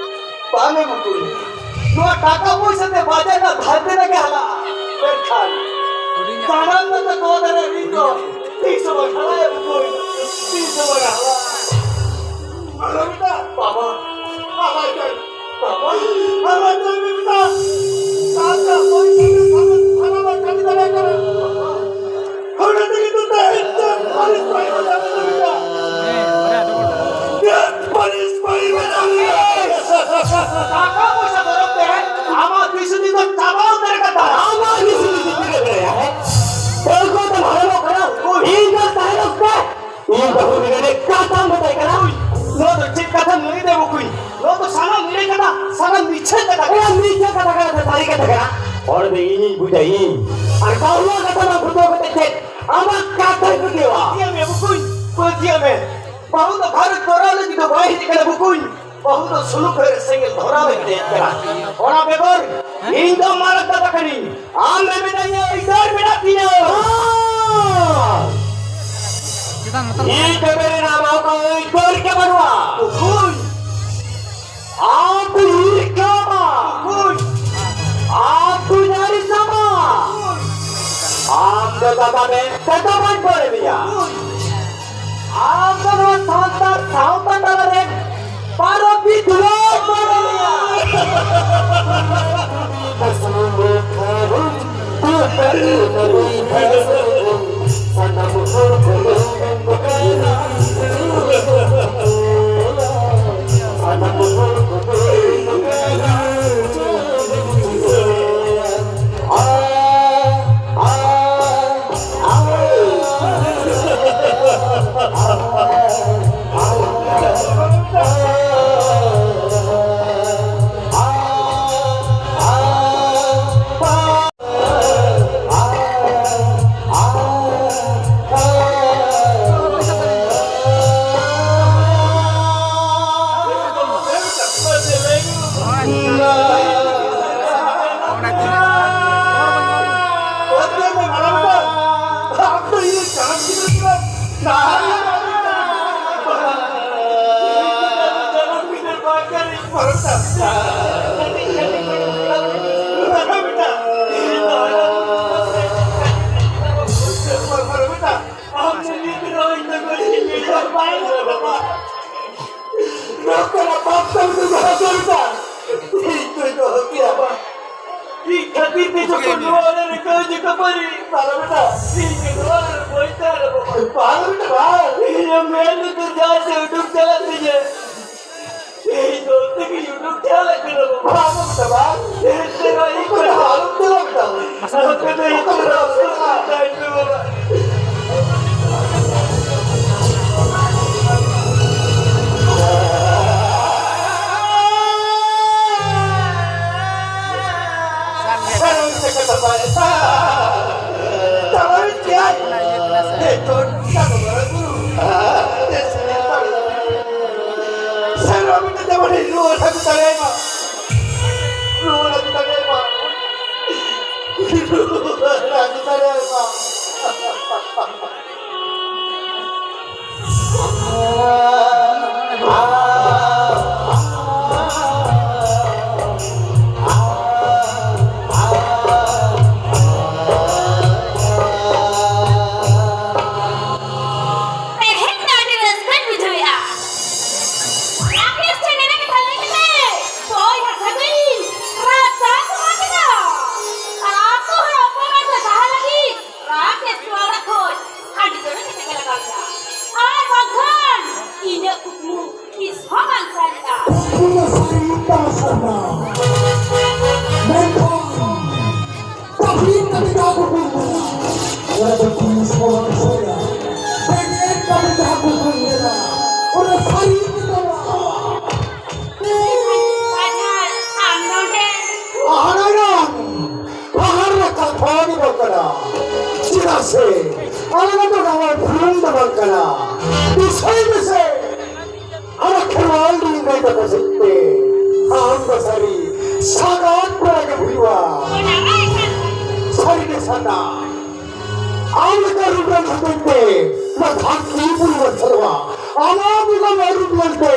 ᱵᱟᱝ ᱮᱢ ᱩᱛᱩᱭ᱾ ᱱᱚᱣᱟ ᱴᱟᱠᱟ ᱯᱚᱭᱥᱟ ᱛᱮ ᱵᱟᱡᱟᱨ ᱨᱮᱱᱟᱜ ᱫᱷᱟᱨᱛᱮ ᱨᱮᱜᱮ ᱦᱟᱞᱟ᱾ ᱢᱮᱱᱠᱷᱟᱱ ᱡᱟᱱᱟᱢ ᱠᱟᱛᱮ ᱱᱚᱣᱟ ᱫᱷᱟᱨᱮ ᱨᱤᱧ ᱫᱚ ᱛᱤᱥ ᱦᱚᱸ ᱵᱟᱝ ᱦᱟᱞᱟᱭᱟ ᱩᱛᱩᱭ᱾ ᱛᱤᱥ ᱦᱚᱸ ᱵᱟᱝ ᱦᱟᱞᱟ᱾ ᱟᱞᱚ ᱢᱮᱛᱟ, ᱵᱟᱵᱟ, ᱟᱞᱚ ᱢᱮᱛᱟ᱾ ᱤᱧ ᱵᱟᱹᱦᱩ ᱢᱮᱱᱟᱭ ᱠᱟᱛᱷᱟᱢ ᱢᱮᱛᱟᱭ ᱠᱟᱱᱟ᱾ ᱱᱚᱣᱟ ᱫᱚ ᱪᱮᱫ ᱠᱟᱛᱷᱟᱢ ᱞᱟᱹᱭ ᱫᱟ ᱵᱚᱠᱚᱧ? ᱱᱚᱣᱟ ᱫᱚ ᱥᱟᱱᱟᱢ ᱮᱲᱮ ᱠᱟᱛᱷᱟ, ᱥᱟᱱᱟᱢ ᱢᱤᱪᱷᱟᱹ ᱠᱟᱛᱷᱟ ᱠᱟᱱᱟ᱾ ᱮ, ᱢᱤᱪᱷᱟᱹ ᱠᱟᱛᱷᱟ ᱠᱟᱱᱟ ᱥᱮ ᱥᱟᱹᱨᱤ ᱠᱟᱛᱷᱟ ᱠᱟᱱᱟ? ᱚᱱᱟ ᱫᱚ ᱤᱧᱤᱧ ᱵᱩᱡᱟ, ᱤᱧ᱾ ᱟᱨ ᱵᱟᱹᱦᱩᱣᱟᱜ ᱠᱟᱛᱷᱟ ᱵᱟᱝ ᱵᱩᱡᱷᱟᱹᱣ ᱠᱟᱛᱮ ᱪᱮᱫ ᱟᱢᱟᱜ ᱠᱟᱛᱷᱟᱧ ᱯᱟᱹᱛᱭᱟᱹᱣᱟ? ᱯᱟᱹᱛᱭᱟᱹᱜ ᱢᱮ ᱵᱚᱠᱚᱧ, ᱯᱟᱹᱛᱭᱟᱹᱜ ᱢᱮ᱾ ᱵᱟᱹᱦᱩ ᱫᱚ ᱜᱷᱟᱨᱚᱸᱡᱽ ᱠᱚᱨᱟᱣ ᱞᱟᱹᱜᱤᱫ ᱫᱚ ᱵᱟᱭ ᱦᱮᱡ ᱟᱠᱟᱱᱟ ᱵᱚᱠᱚᱧ, ᱵᱟᱹᱦᱩ ᱫᱚ ᱥᱩᱱᱩᱢ ᱠᱷᱚᱭ ᱨᱮ ᱥᱮᱸᱜᱮᱞ ᱫᱷᱚᱨᱟᱣ ᱞᱟᱹᱜᱤᱫ ᱮ ᱦᱮᱡ ᱟᱠᱟᱱᱟ᱾ ᱚᱱᱟ ᱵᱮᱜᱚᱨ ᱤᱧ ᱫᱚ ᱢᱟᱨᱟᱝ ᱫᱟᱫᱟ ᱠᱟᱹᱱᱟᱹᱧ᱾ ᱟᱢ ᱢᱮᱱᱟᱧᱟ, ᱟᱹᱭᱫᱟᱹᱨ ᱢᱮᱱᱟᱜ ᱛᱤᱧᱟᱹ᱾ ᱪᱮᱫᱟᱜ ᱢᱮᱛᱟᱢ ᱤᱧ ᱵᱮᱵᱮ ᱨᱮᱱᱟᱜ ᱟᱢᱟᱜ ᱚᱠᱟ ᱟᱹᱭᱫᱟᱹᱨ ᱜᱮ ᱵᱟᱹᱱᱩᱜᱼᱟ᱾ ᱩᱠᱩᱨ? ᱟᱢ ᱫᱚ ᱦᱤᱨᱠᱟᱹ ᱟᱢᱟ᱾ ᱩᱠᱩᱨ? ᱟᱢ ᱫᱚ ᱟᱹᱲᱤᱥ ᱟᱢᱟ᱾ ᱩᱠᱩᱨ? ᱟᱢ ᱫᱚ ᱫᱟᱫᱟ ᱢᱮᱱᱛᱮ ᱫᱚ ᱵᱟᱹᱧ ᱵᱟᱲᱟᱭ ᱢᱮᱭᱟ᱾ ᱩᱠᱩᱨ? ᱟᱢ ᱫᱚ ᱱᱚᱣᱟ ᱥᱟᱱᱛᱟᱲ ᱥᱟᱶᱛᱟ ᱛᱟᱞᱟᱨᱮ ᱯᱟᱨᱚᱢ ᱵᱤᱫᱷᱣᱟ ᱢᱟᱱᱟᱣ᱾ ᱥᱟᱱᱟᱢ ᱦᱚᱲ ᱠᱚ ᱥᱟᱱᱟᱢ ᱦᱚᱲ ᱠᱚ ᱤᱧ ᱠᱷᱟᱹᱛᱤᱨ ᱛᱮ ᱡᱚᱠᱷᱚᱱ ᱱᱚᱣᱟ ᱚᱲᱟᱜ ᱨᱮ ᱠᱟᱹᱣᱡᱤ ᱠᱷᱟᱹᱯᱟᱹᱨᱤ, ᱵᱟᱨᱚ ᱵᱮᱴᱟ, ᱤᱧ ᱜᱮ ᱱᱚᱣᱟ ᱚᱲᱟᱜ ᱨᱮ ᱵᱟᱹᱧ ᱛᱟᱦᱮᱸ ᱞᱮᱱᱟ ᱵᱟᱵᱟ᱾ ᱵᱟᱨᱚ ᱵᱮᱴᱟ, ᱵᱟᱝ᱾ ᱤᱧ ᱢᱮᱱ ᱞᱮᱫᱟ ᱡᱟᱦᱟᱸ ᱥᱮᱫ ᱩᱰᱩᱠ ᱪᱟᱞᱟᱜ ᱛᱤᱧᱟᱹ᱾ ᱤᱧ ᱫᱚ ᱚᱱᱛᱮ ᱜᱤᱧ ᱩᱰᱩᱠ ᱪᱟᱞᱟᱜ ᱠᱟᱱᱟ ᱵᱟᱵᱟ᱾ ᱵᱟᱨᱚ ᱵᱮᱴᱟ, ᱵᱟᱝ᱾ ᱤᱧ ᱫᱚ ᱟᱞᱚᱢ ᱪᱟᱞᱟᱜ ᱵᱮᱴᱟ᱾ ᱚᱱᱛᱮ ᱫᱚ ᱤᱧ ᱫᱚ ᱵᱟᱵᱟ᱾ ᱛᱮᱦᱮᱧ ᱫᱚ ᱟᱹᱰᱤ ᱨᱟᱹᱥᱠᱟᱹᱧ ᱵᱩᱡᱷᱟᱹᱣᱮᱫᱼᱟ᱾ ᱨᱟᱠᱮᱥ ᱴᱷᱮᱱ ᱮᱱᱮᱡ ᱠᱟᱛᱷᱟ ᱞᱟᱹᱭ ᱠᱟᱛᱮ ᱵᱚᱭᱦᱟ ᱥᱟᱹᱜᱟᱹᱭ ᱨᱟᱯᱪᱟᱜ ᱠᱚᱢᱟ ᱠᱮᱫᱟ᱾ ᱟᱨ ᱟᱹᱛᱩ ᱦᱚᱲ ᱚᱯᱚᱢᱟᱱ ᱠᱚ ᱥᱟᱦᱟ ᱞᱟᱹᱜᱤᱫ ᱨᱟᱠᱮᱥ ᱱᱚᱣᱟ ᱚᱲᱟᱜ ᱠᱷᱚᱱ ᱟᱹᱰᱤ ᱡᱳᱨᱮ ᱠᱮᱴᱮᱡ ᱞᱟᱜᱟᱣ ᱮᱫᱟ᱾ ᱟᱨ ᱵᱟᱝᱠᱷᱟᱱ ᱤᱧᱟᱹᱜ ᱠᱩᱠᱢᱩ ᱛᱤᱥ ᱦᱚᱸ ᱵᱟᱝ ᱥᱟᱹᱨᱤᱜᱼᱟ᱾ ᱠᱩᱠᱢᱩ ᱫᱚ ᱥᱟᱹᱨᱤ ᱛᱟᱢᱟ ᱥᱟᱨᱱᱟ᱾ ᱢᱮᱱᱠᱷᱟᱱ ᱛᱟᱹᱯᱤᱧ ᱠᱟᱛᱮ ᱡᱟᱦᱟᱸ ᱠᱩᱠᱢᱩ ᱢᱮᱱᱟᱜᱼᱟ, ᱚᱱᱟ ᱫᱚ ᱛᱤᱥ ᱦᱚᱸ ᱵᱟᱝ ᱥᱟᱹᱨᱤᱜᱼᱟ᱾ ᱵᱮᱸᱜᱮᱫ ᱠᱟᱛᱮ ᱡᱟᱦᱟᱸ ᱠᱩᱠᱢᱩ ᱢᱮᱱᱟᱜᱼᱟ, ᱚᱱᱟ ᱥᱟᱹᱨᱤ ᱜᱮ ᱛᱟᱢᱟ᱾ ᱟᱡᱷᱟᱲ, ᱟᱢ ᱱᱚᱰᱮ? ᱦᱟᱦᱟᱲᱟᱜᱟᱱ, ᱦᱟᱦᱟᱲ ᱨᱮᱱᱟᱜ ᱠᱟᱛᱷᱟ ᱜᱮ ᱵᱟᱝ ᱠᱟᱱᱟ᱾ ᱪᱮᱫᱟᱜ ᱥᱮ ᱟᱞᱟᱝ ᱫᱚ ᱱᱟᱣᱟ ᱯᱷᱤᱞᱢ ᱫᱚ ᱵᱟᱝ ᱠᱟᱱᱟ᱾ ᱫᱤᱥᱟᱹᱭ ᱢᱮᱥᱮ, ᱟᱢᱟᱜ ᱠᱷᱮᱨᱣᱟᱞ ᱨᱤᱱ ᱜᱟᱹᱭ ᱛᱟᱠᱚ ᱥᱮᱫ ᱛᱮ ᱟᱢ ᱫᱚ ᱥᱟᱹᱨᱤ ᱥᱟᱜᱟᱫ ᱠᱚᱲᱟ ᱜᱮ ᱦᱩᱭᱩᱜᱼᱟ᱾ ᱚᱱᱟ ᱢᱟ ᱮᱠᱟᱞ᱾ ᱥᱟᱹᱨᱤ ᱜᱮ ᱥᱟᱨᱱᱟ, ᱟᱢ ᱞᱮᱠᱟ ᱨᱩᱯ ᱨᱮᱱ ᱦᱚᱛᱮᱡ ᱛᱮ ᱱᱚᱣᱟ ᱫᱷᱟᱹᱨᱛᱤ ᱯᱩᱨᱤ ᱢᱟᱨᱥᱟᱞᱚᱜᱼᱟ᱾ ᱟᱢᱟᱜ ᱵᱚᱸᱜᱟ ᱢᱟᱭᱟ ᱨᱩᱯ ᱧᱮᱞᱛᱮ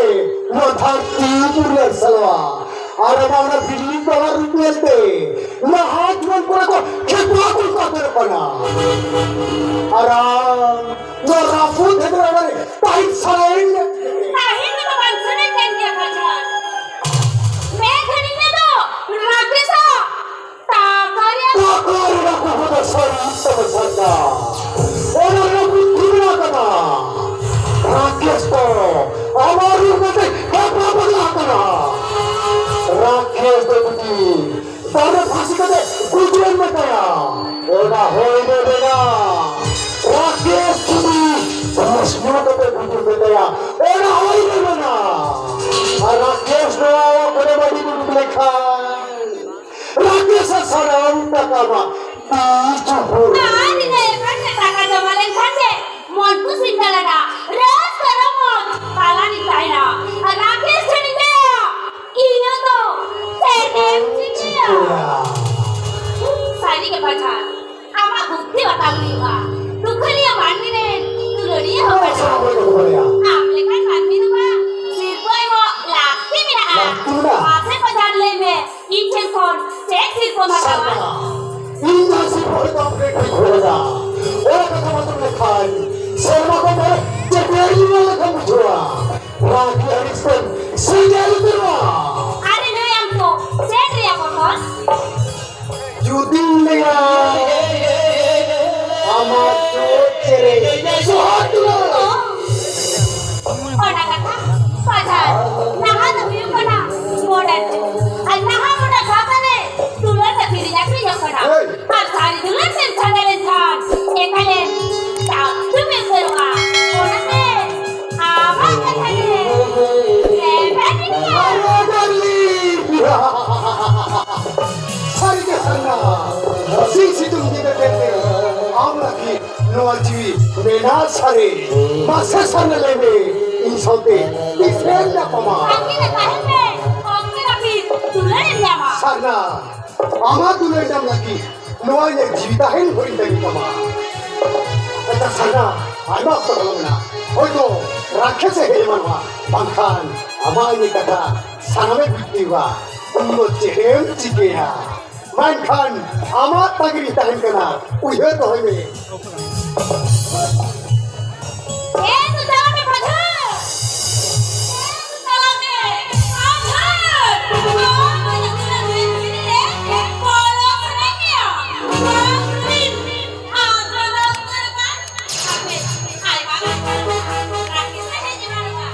ᱱᱚᱣᱟ ᱫᱷᱟᱹᱨᱛᱤ ᱯᱩᱨᱤ ᱢᱟᱨᱥᱟᱞᱚᱜᱼᱟ᱾ ᱟᱨ ᱟᱢᱟᱜ ᱚᱱᱟ ᱵᱤᱞᱤ ᱵᱟᱵᱟ ᱨᱩᱯ ᱧᱮᱞᱛᱮ ᱱᱚᱣᱟ ᱦᱟᱛ ᱢᱚᱱ ᱠᱚᱨᱮ ᱠᱚ ᱠᱷᱮᱯᱟ ᱠᱚ ᱠᱟᱛᱮ ᱠᱟᱱᱟ᱾ ᱟᱨ ᱟᱢ ᱱᱚᱣᱟ ᱨᱟᱹᱯᱩᱫ ᱦᱮᱫᱨᱟ ᱨᱮ ᱛᱟᱦᱮᱸ ᱥᱟᱱᱟᱭᱮᱫ ᱢᱮᱭᱟ᱾ ᱛᱟᱦᱮᱸ ᱫᱚ ᱵᱟᱝ ᱥᱟᱱᱟᱧ ᱠᱟᱱ ᱜᱮᱭᱟ ᱯᱟᱪᱷᱟ᱾ ᱢᱮᱱᱠᱷᱟᱱ ᱤᱧ ᱫᱚ ᱨᱟᱠᱮᱥᱟᱜ ᱴᱟᱠᱟ ᱨᱮᱭᱟᱜ ᱴᱟᱠᱟ ᱨᱮᱭᱟᱜ ᱠᱚ ᱦᱚᱸ ᱥᱟᱹᱨᱤ ᱛᱚᱵᱮ ᱥᱟᱨᱱᱟ᱾ ᱚᱱᱟ ᱨᱮ ᱵᱩᱫᱽᱫᱷᱤ ᱢᱮᱱᱟᱜ ᱠᱟᱫᱟ᱾ ᱨᱟᱠᱮᱥ ᱫᱚ ᱟᱢᱟᱜ ᱨᱩᱯ ᱠᱟᱛᱮ ᱦᱮᱯᱨᱟᱣ ᱵᱟᱝ ᱟᱠᱟᱱᱟ᱾ ᱨᱟᱠᱮᱥ ᱫᱚ ᱵᱩᱫᱽᱫᱷᱤ ᱵᱟᱨ ᱨᱮ ᱯᱷᱟᱸᱥᱤ ᱠᱟᱛᱮ ᱜᱩᱡᱩᱜ ᱮᱢ ᱢᱮᱛᱟᱭᱟ᱾ ᱚᱱᱟ ᱦᱩᱭ ᱨᱮ ᱢᱮᱱᱟ᱾ ᱨᱟᱠᱮᱥ ᱡᱩᱫᱤ ᱵᱤᱥ ᱧᱩ ᱠᱟᱛᱮ ᱜᱩᱡᱩᱜ ᱢᱮᱛᱟᱭᱟ, ᱚᱱᱟ ᱦᱩᱭ ᱨᱮ ᱢᱮᱱᱟ᱾ ᱟᱨ ᱨᱟᱠᱮᱥ ᱱᱚᱣᱟ ᱠᱚᱨᱮ ᱵᱟᱹᱲᱤᱡ ᱩᱰᱩᱠ ᱞᱮᱠᱷᱟᱱ, ᱨᱟᱠᱮᱥ ᱟᱜ ᱥᱟᱱᱟᱢ ᱴᱟᱠᱟ ᱢᱟ ᱛᱤ ᱡᱩᱦᱩᱨ᱾ ᱟᱨ ᱤᱱᱟᱹ ᱮᱠᱷᱟᱱ ᱜᱮ ᱴᱟᱠᱟ ᱡᱚᱢᱟ ᱞᱮᱱᱠᱷᱟᱱ ᱜᱮ ᱢᱚᱱ ᱠᱩᱥᱤᱧ ᱫᱟᱬᱟᱱᱟ, ᱨᱟᱹᱥᱠᱟᱹ ᱨᱚᱢᱚᱡᱽ ᱛᱟᱞᱟᱨᱤᱧ ᱛᱟᱦᱮᱱᱟ᱾ ᱟᱨ ᱨᱟᱠᱮᱥ ᱴᱷᱮᱱᱤᱧ ᱞᱟᱹᱭᱟ, ᱤᱧ ᱫᱚ ᱪᱮᱫ ᱮᱢ ᱪᱤᱠᱟᱹᱭᱟ? ᱥᱟᱹᱨᱤ ᱜᱮ ᱯᱟᱪᱷᱟ, ᱟᱢᱟᱜ ᱵᱩᱫᱽᱫᱷᱤ ᱵᱟᱛᱟᱣ ᱦᱩᱭᱩᱜᱼᱟ᱾ ᱫᱩᱠᱷᱟᱹᱞᱤᱭᱟᱹ ᱢᱟᱹᱱᱢᱤ ᱨᱮᱱ ᱫᱩᱞᱟᱹᱲᱤᱭᱟᱹ ᱦᱚᱲ ᱠᱟᱱᱟ᱾ ᱟᱢ ᱞᱮᱠᱟᱱ ᱢᱟᱹᱱᱢᱤ ᱫᱚ ᱵᱟᱝ, ᱥᱤᱨᱯᱟᱹ ᱮᱢᱚᱜ ᱞᱟᱹᱠᱛᱤ ᱢᱮᱱᱟᱜᱼᱟ᱾ ᱞᱟᱹᱠᱛᱤ ᱢᱮᱱᱟᱜᱼᱟ᱾ ᱢᱟᱥᱮ ᱯᱟᱪᱷᱟ ᱞᱟᱹᱭ ᱢᱮ, ᱤᱧ ᱴᱷᱮᱱ ᱠᱷᱚᱱ ᱪᱮᱫ ᱥᱤᱨᱯᱟᱹᱢ ᱦᱟᱛᱟᱣᱟ? ᱥᱟᱨᱱᱟ, ᱤᱧ ᱡᱟᱦᱟᱸ ᱥᱤᱨᱯᱟᱹ ᱦᱚᱭᱛᱳ ᱟᱢ ᱴᱷᱮᱱ ᱠᱷᱚᱱᱤᱧ ᱠᱷᱚᱡᱚᱜᱼᱟ, ᱚᱱᱟ ᱠᱟᱛᱷᱟ ᱢᱟᱛᱚᱢ ᱞᱮᱠᱷᱟᱱ, ᱥᱮᱨᱢᱟ ᱠᱷᱚᱱ ᱫᱟᱨᱮ ᱪᱟᱹᱴᱭᱟᱹᱨ ᱧᱮᱞ ᱞᱮᱠᱷᱟᱱ ᱵᱩᱡᱷᱟᱹᱣᱟ, ᱨᱟᱹᱜᱤ ᱟᱹᱲᱤᱥ ᱛᱮᱢ ᱥᱮᱸᱜᱮᱞ ᱩᱛᱟᱹᱨᱚᱜᱼᱟ᱾ ᱟᱨᱮ ᱞᱟᱹᱭᱟᱢ ᱛᱚ, ᱪᱮᱫ ᱨᱮᱭᱟᱜ ᱵᱚᱛᱚᱨ? ᱡᱩᱫᱤᱧ ᱞᱟᱹᱭᱟ, ᱟᱢᱟᱜ ᱪᱳᱴ ᱪᱮᱨᱮᱡ ᱥᱚᱦᱟᱜ ᱫᱩᱞᱟᱹᱲ᱾ ᱚᱱᱟ ᱠᱟᱛᱷᱟ ᱯᱟᱪᱷᱟ ᱱᱟᱦᱟᱜ ᱫᱚ ᱦᱩᱭᱩᱜ ᱠᱟᱱᱟ modern ᱡᱩᱜᱽ᱾ ᱟᱨ ᱱᱟᱦᱟᱜ ᱚᱱᱟ ᱥᱟᱶᱛᱟ ᱨᱮ ᱫᱩᱞᱟᱹᱲ ᱫᱚ ᱠᱤᱨᱤᱧ ᱟᱹᱠᱷᱨᱤᱧᱚᱜ ᱠᱟᱱᱟ᱾ ᱦᱳᱭ᱾ ᱟᱨ ᱥᱟᱹᱨᱤ ᱫᱩᱞᱟᱹᱲ ᱛᱮᱢ ᱪᱷᱟᱰᱟ ᱞᱮᱱᱠᱷᱟᱱ ᱮᱠᱟᱞᱮᱢ ᱪᱟᱯᱴᱩᱢ ᱩᱛᱟᱹᱨᱚᱜᱼᱟ᱾ ᱚᱱᱟᱛᱮ ᱟᱢᱟᱜ ᱠᱟᱛᱷᱟ ᱜᱮ ᱨᱮᱵᱮᱱ ᱢᱮᱱᱟᱭᱟ᱾ ᱟᱨᱮ ᱰᱟᱨᱞᱤᱝ! ᱥᱟᱹᱨᱤᱜᱮ ᱥᱟᱨᱱᱟ, ᱥᱤᱧ ᱥᱤᱛᱩᱝ ᱧᱤᱫᱟᱹ ᱛᱮ ᱟᱢ ᱞᱟᱹᱜᱤᱫ ᱱᱚᱣᱟ ᱡᱤᱣᱤ ᱢᱮᱱᱟᱜ ᱥᱟᱹᱨᱤ᱾ ᱢᱟᱥᱮ ᱥᱟᱨᱱᱟ ᱞᱟᱹᱭ ᱢᱮ, ᱤᱧ ᱥᱟᱶᱛᱮ ᱛᱤᱥᱮᱢ ᱧᱟᱯᱟᱢᱟ? ᱟᱹᱠᱤᱞ ᱨᱮ ᱛᱟᱦᱮᱱ ᱢᱮ, ᱚᱠᱛᱮ ᱱᱟᱹᱯᱤᱛ ᱫᱩᱞᱟᱹᱲᱮᱢ ᱧᱟᱢᱟ᱾ ᱥᱟᱨᱱᱟ, ᱟᱢᱟᱜ ᱫᱩᱞᱟᱹᱲ ᱧᱟᱢ ᱞᱟᱹᱜᱤᱫ ᱱᱚᱣᱟ ᱤᱧᱟᱹᱜ ᱡᱤᱣᱤ ᱛᱟᱦᱮᱱ ᱦᱩᱭ ᱛᱟᱹᱧ ᱛᱟᱢᱟ᱾ ᱟᱪᱪᱷᱟ ᱥᱟᱨᱱᱟ, ᱟᱭᱢᱟ ᱚᱠᱛᱚ ᱵᱚᱞᱚ ᱢᱮᱱᱟᱜᱼᱟ᱾ ᱦᱚᱭᱛᱚ ᱨᱟᱠᱷᱮᱥ ᱮ ᱦᱮᱡ ᱮᱢᱟᱱᱚᱜᱼᱟ, ᱵᱟᱝᱠᱷᱟᱱ ᱟᱢᱟᱜ ᱤᱧ ᱠᱟᱛᱷᱟ ᱥᱟᱱᱟᱢᱮ ᱵᱤᱛᱛᱤᱣᱟ᱾ ᱩᱱ ᱫᱚ ᱪᱮᱫ ᱮᱢ ᱪᱤᱠᱟᱹᱭᱟ? ᱢᱮᱱᱠᱷᱟᱱ ᱟᱢᱟᱜ ᱛᱟᱺᱜᱤ ᱨᱤᱧ ᱛᱟᱦᱮᱱ ᱠᱟᱱᱟ, ᱩᱭᱦᱟᱹᱨ ᱫᱚᱦᱚᱭ ᱢᱮ᱾ ᱮ ᱫᱩ ᱪᱟᱞᱟᱜ ᱢᱮ ᱯᱟᱪᱷᱟ᱾ ᱮ ᱫᱩ ᱪᱟᱞᱟᱜ ᱢᱮ᱾ ᱟᱪᱪᱷᱟ᱾ ᱟᱢ ᱫᱚ ᱪᱮᱫ ᱞᱟᱹᱜᱤᱫ ᱨᱮ ᱵᱚᱞᱚ ᱥᱟᱱᱟᱭᱮᱫ ᱢᱮᱭᱟ? ᱟᱢ ᱫᱚ ᱟᱢ ᱫᱚ ᱩᱛᱟᱹᱨ ᱟᱠᱟᱱ᱾ ᱟᱯᱮ, ᱟᱭᱢᱟ ᱜᱟᱱ ᱨᱟᱠᱮᱥ ᱮ ᱦᱮᱡ ᱮᱱᱟ ᱱᱚᱣᱟ᱾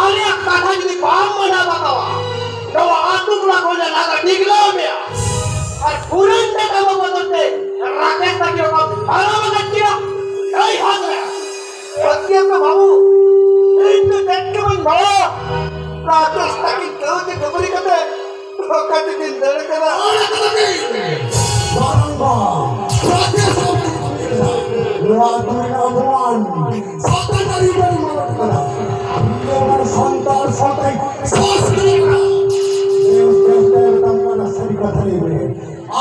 ᱟᱞᱮᱭᱟᱜ ᱠᱟᱛᱷᱟ ᱡᱩᱫᱤ ᱵᱟᱢ ᱢᱟᱱᱟᱣ ᱵᱟᱛᱟᱣᱟ, ᱱᱚᱣᱟ ᱟᱹᱛᱩ ᱴᱚᱞᱟ ᱠᱷᱚᱱ ᱞᱮ ᱞᱟᱜᱟ ᱰᱤᱜᱽᱞᱟᱹᱣ ᱢᱮᱭᱟ᱾ ᱟᱨ ᱯᱩᱨᱟᱹᱧ ᱢᱮ ᱟᱵᱚ ᱵᱚᱫᱚᱞ ᱛᱮ ᱨᱟᱠᱮᱥ ᱛᱟᱠᱤ ᱨᱚᱠᱚᱢ ᱦᱟᱨᱟ ᱵᱟᱜᱟᱱ ᱠᱤᱱᱟ᱾ ᱮᱭ ᱦᱟᱸᱜ ᱨᱮ᱾ ᱥᱚᱛᱭᱚ ᱠᱚ ᱵᱟᱹᱵᱩ, ᱤᱧ ᱫᱚ ᱪᱮᱫ ᱜᱮ ᱵᱟᱹᱧ ᱵᱟᱲᱟᱭᱟ᱾ ᱨᱟᱠᱮᱥ ᱛᱟᱠᱤ ᱠᱟᱹᱣᱰᱤ ᱠᱷᱟᱹᱯᱟᱹᱨᱤ ᱠᱟᱛᱮ ᱚᱠᱟ ᱛᱮᱠᱤᱱ ᱫᱟᱹᱲ ᱠᱟᱱᱟ? ᱚᱱᱟ ᱠᱟᱛᱷᱟ ᱜᱮ᱾ ᱢᱟᱨᱟᱝᱵᱟ, ᱨᱟᱠᱮᱥ ᱵᱟᱹᱵᱩ ᱠᱚ ᱢᱮᱱᱟ, ᱱᱚᱣᱟ ᱫᱩᱱᱤᱭᱟᱹ ᱵᱷᱟᱜᱽᱣᱟᱱ ᱥᱟᱛᱟᱱ ᱟᱹᱨᱤ ᱵᱟᱹᱲᱤ ᱢᱟᱨᱟᱝ ᱠᱟᱱᱟ᱾ ᱱᱚᱣᱟ ᱥᱟᱱᱛᱟᱲ ᱥᱟᱶᱛᱟ ᱥᱟᱥ ᱠᱟᱱᱟ᱾ ᱱᱮᱣᱛᱟ ᱛᱮ ᱢᱤᱫᱴᱟᱝ ᱠᱟᱱᱟ, ᱥᱟᱹᱨᱤ ᱠᱟᱛᱷᱟ ᱞᱟᱹᱭ ᱢᱮ᱾